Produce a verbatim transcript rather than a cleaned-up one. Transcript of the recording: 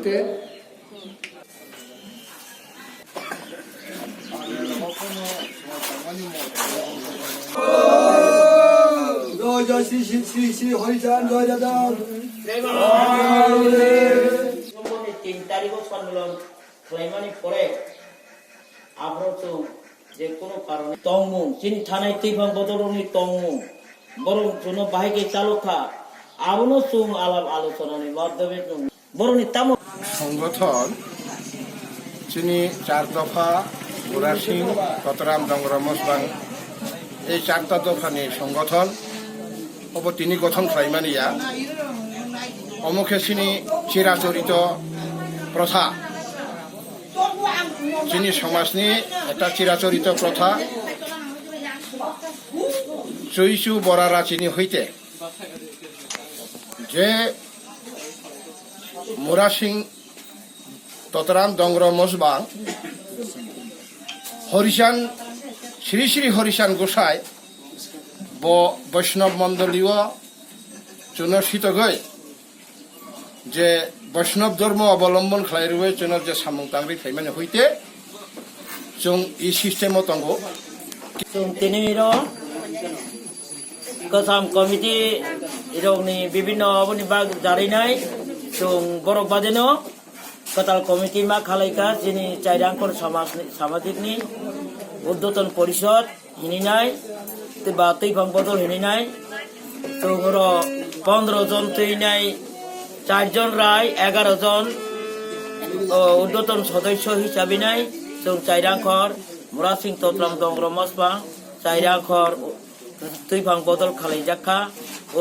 Jai jai Sri Sri Sri Sri Harijan Jai Jadam. Tin tarikh o sonmilan khlaimani pore aphuru chwng je kono karone tongmung, chini thanai twiphang bodolrokni tongmung, borok chwngno bahai khe chalok kha, abono chwng alap alochonani madhyome chwng borokni tamo. Songothon chini char dopha, Murasing, Kotoram, Dongra, Mosbang, ei charta dophani songothon obo tini gothon khlaimani ya. Omo khe chini chirachorito protha, chini somajni ekta chirachorito protha, chuichu bora rachini hoite je Murasing, Totoram, Dongro, Mosbang, Horisan, Sri Sri Horisan Gosai, bo Vaishnav Mondolio chuno sitogoi je Vaishnav Dhormo obolomban khlai rwi chuno je samung tangri phaimani hoite chwng e system o tongo. Chwng tini ro kwcham committee rokni bibinno aboni bak jarinai chwng borok badeno kwtal committee ma khalaikha chini Chairangkhor samajni, samajikni Urdhwatan Porishod hininai, tei ba twiphang bodol hininai. Chwng oro pondro jon twinai, char jon rai, egaro jon, o, urdhwatan sodosyo hisabe nai. Chwng Chairangkhor, Murasing, Totram, Dongro, Mosbang, Chairangkhor, twiphang bodol khalaijak kha.